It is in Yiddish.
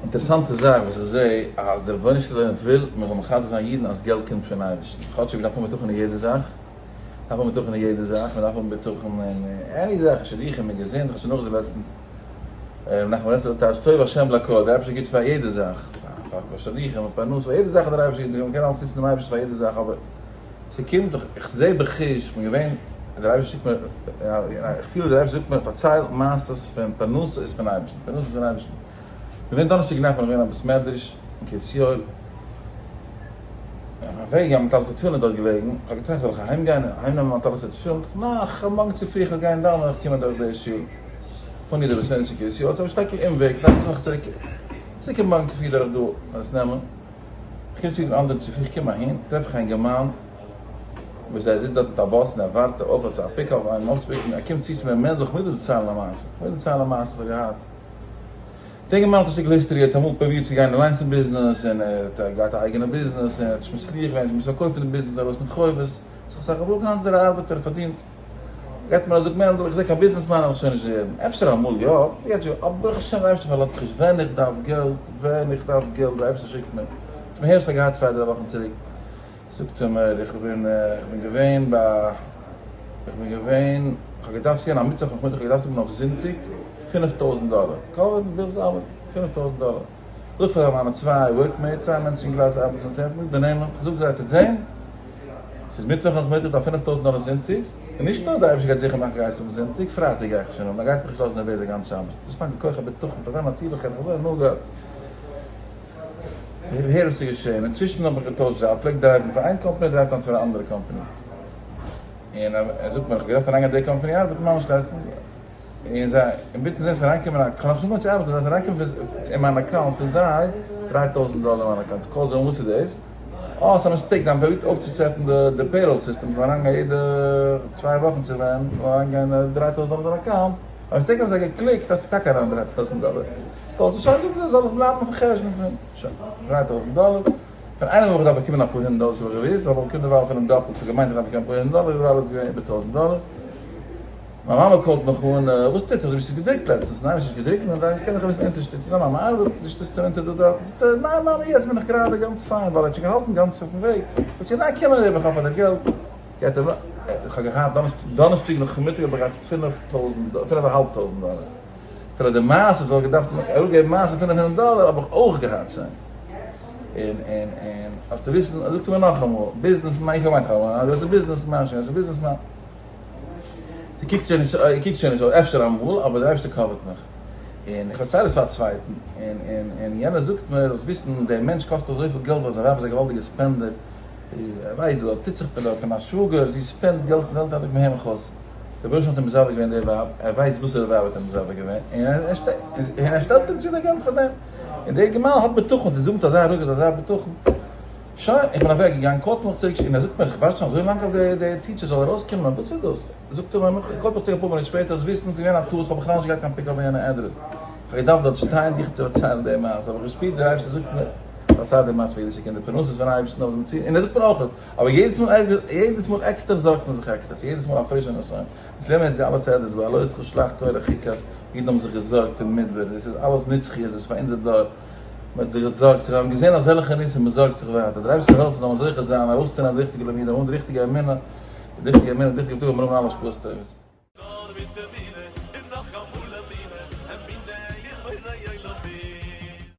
אינטערעסאנטע זאך וואס איך זעה אז דער רבונו של עולם וויל מען זאל מחזק זיין אידן אז געלט קומט פון אייבערשטן, כאטשיג מען דארף האבן בטחון אין יעדע זאך, דארף האבן בטחון אין יעדע זאך, מען דארף האבן בטחון אין any זאך, אין שידוכים, אין געזונט, איך האב שוין נאכגעזאגט לעצטנס, ר' נחמן ברסלבער טייטש טוב השם לכל, דער אייבערשטער גיט פאר יעדע זאך, פאר שידוכים, פאר פרנסה, פאר יעדע זאך האט דער אייבערשטער געגעבן, מען קען אלעס נוצן דעם אייבערשטן פאר יעדע זאך, אבער ס'קומט דאך, איך זעה בחוש, איך בין געווען, דער אייבערשטער שיקט מיר, איך פיל דער אייבערשטער זאגט מיר, פארצייל מעשות פון פרנסה איז פון אייבערשטן, פרנסה איז פון אייבערשטן. געווען דאנערשטאג נאכט בין איך געווען אין א בית מדרש אין קרית יואל, איך בין אוועק געגאנגען מיין טלית ותפילין איז דארט געלעגן, איך האב געטראכט זאל איך אהיים גיין און אהיים נעמען מיין טלית ותפילין, ניין איך האב מארגן צופרי איך וועל גיין דאווענען איך קום אדורך די שול, פון די בית מדרש אין קרית יואל, ס'איז א שטיקל אומוועג, דארף איך צוריק צוריק קומען מארגן צופרי דורך דא און עס נעמען. איך קום צו דעם אנדערן צופרי, איך קום אהין, טרעף איך א אינגערמאן וואס ער זיצט דארט מיט א באס און ער ווארט אויף עפעס א pickup איינעם אויפצופיקן, ער קומט צו צו מיר, מענדל איך מוז דיר דערציילן א מעשה, איך מוז דערציילן א מעשה וואס איך האב געהאט. דער אינגערמאן האט א שטיקל history, ער האט אמאל פרובירט צו גיין אליינס אין ביזנעס, און ער האט געהאט א אייגענע ביזנעס, און ער האט נישט מצליח געווען, ער האט געמוזט פארקויפן די ביזנעס, ארויס מיט חובות, זיך אסאך געפלאגט, היינט איז ער א ארבעטער, ער פארדינט. גייט מיר א זאג מענדל, איך זעה קיין ביזנעסמאן וועל איך שוין נישט ווערן, אפשר אמאל יא, יעצט יא, אבער ברוך השם דער אייבערשטער פארלאזט מיך נישט, ווען איך דארף געלט, ווען איך דארף געלט, דער אייבערשטער שיקט מיר, צום הערשט כ'האב געהאט צוויי דריי וואכן צוריק, זאגט ער מיר, איך בין, איך בין געווען ביי, איך בין געווען, איך האב געדארפט צו גיין א מיטוואך נאכמיטאג, איך האב געדארפט האבן אויף זונטאג 5000 דאלער, cover bills אלעס, 5000 דאלער, זאג פאר מיינע צוויי workmates, צוויי מענטשן אין קלאס ארבעטן מיט אים, די נעמען, כ'זאג זיי, טוט זען, ס'איז מיטוואך נאכמיטאג דארף 5000 דאלער זונטאג, און נישט נאר די אייבערשטער גייט זיכער מאכן גייסט אום זונטאג, פרייטאג גיי איך שוין אן, ער גייט מיך נישט לאזן נערוועז א גאנץ שבת, דאס מיינט די כח הבטחון, פאר זיין נאטירליכע, איך האב אזוי הנאה געהאט. הער וואס איז געשען, אינצווישן האב איך געטוישט דזשאב, פלעג דרייוון פאר איין קאמפאני, דרייווט היינט פאר א אנדערע קאמפאני, און ער זאגט מיר איך האב געדארפט אריינגיין אין די קאמפאני ארבעטן ממש לעצטנס, און זיי אינמיטן זענען זיי אריינגעקומען א כ'האב נאכנישט אנגעהויבן צו ארבעטן זענען זיי אריינגעקומען אין מיין account פון זיי 3000 דאלער אין מיין account, איך call זיי אן וואס איז דאס? אה ס'איז א mistake, זיי האבן פרובירט אויפצוסעטן די payroll system ס'זאל אריינגיין יעדע צוויי וואכן צו ווען זאל אריינגיין 3000 דאלער אין account, ביי mistake האבן זיי געקליקט אז ס'איז טאקע אריין 3000 דאלער, call זיי שוין זאגן זיי זאל עס בלייבן אויפן חשבון פון שוין 3000 דאלער, פון איינעם האב איך געדארפט באקומען אפאר הונדערט דאלער וואס האב איך געוואוסט, האב איך באקומען דערווייל פון אים דאפלט, כ'האב געמיינט איך דארף באקומען אפאר הונדערט דאלער דערווייל איז עס געווען איבער טויזנט דאלער. מיין מאמע call ט מיך אן, וואס טוט זיך, דו ביסט נישט געדרוקט לעצטנס? ניין, ביסט נישט געדרוקט, נו דאן קען איך אביסל אונטערשטיצן. זיין מאמע ארבעט, זי שטיצט אים אונטער דא דארט. זאגט ער, ניין מאמע, יעצט בין איך גראדע גאנץ פיין, ווייל ער האט שוין געהאלטן גאנץ אויפן וועג. זאגט זי, ניין קום אריבער, איך האב פאר דיר געלט. גייט ער, איך האב געהאט דאנערשטאג נאכמיטאג האב איך געהאט פינף טויזנט, פינף אהאלב טויזנט דאלער. אפילו די מעשה זאל געדארפט אראפגעבן מעשה 500 דאלער האב איך אויך געהאט שוין. און און און האסטו וויסן, זאגט ער מיר נאכאמאל, ביזנעס מאן, איך האב געמיינט איך האב א גרויסע ביזנעס מאן, שוין גרויסע ביזנעס מאן. ס'קוקט שוין נישט, קוקט שוין נישט אויס, אפשר אמאל, אבער דער אייבערשטער cover ט מיך. און איך פארצייל עס פאר א צווייטן, און און און יענער זאגט מיר, זאלסט וויסן, דער מענטש קאסט אזויפיל געלט ווייל זיין ווייב איז א געוואלדיגע spender, ער ווייסט דארט טוט זיך דארט פון א שוואגער, זי spend ט געלט אין וועלט אדג מהר מחוז. דער רבונו של עולם האט אים מזווג געווען די ווייב, ער ווייסט וואסערע ווייב האט אים מזווג געווען, און ער שטעלט אים צו די געלט פאר דעם. און דער געמאל האט בטחון, צו זאגן מיט אזא רוגז אזא בטחון. שוין, איך בין אוועק געגאנגען, call ט מיך צוריק, און ער זאגט מיר, איך ווארט שוין אזוי לאנג אויף די teacher זאל ארויסקומען, וואס איז דאס? זאגט ער מיר, call ט מיך צוריק אפאר מינוט שפעטער, זאלסט וויסן, ס'איז געווען א טעות, כ'האב בכלל נישט געהאט קיין pickup אין יענע אדרעס. כ'האב געדארפט דארט שטיין דיך צו פארציילן די מעשה, האב איך געשפירט ווי דער אייבערשטער זאגט מיר, פארצייל די מעשה פאר אידישע קינדער, פרנסה איז פון אייבערשטן אויף דעם ציל, און ער זאגט מיר אויך, אבער יעדעס מאל יעדעס מאל עקסטער זארגט מען זיך עקסטער, ס'איז יעדעס מאל א פרישע נסיון. אונז לערנען יעצט די אלע סדרות, בהעלותך שלח קורח חוקת, אידן האבן זיך געזארגט אין מדבר, דאס איז אלעס נצחיות, דאס איז פאר אונזער דור, מען האט זיך געזארגט, זיך האבן געזען אזעלכע ניסים, מען זארגט זיך ווייטער, דער אייבערשטער זאל העלפן זאל מען זוכה זיין ארויסצונעמען די ריכטיגע למידה, האבן די ריכטיגע אמונה, די ריכטיגע אמונה, די ריכטיגע בטחון, מיר האבן אלע השפעות טובות. נאר מיט אמונה.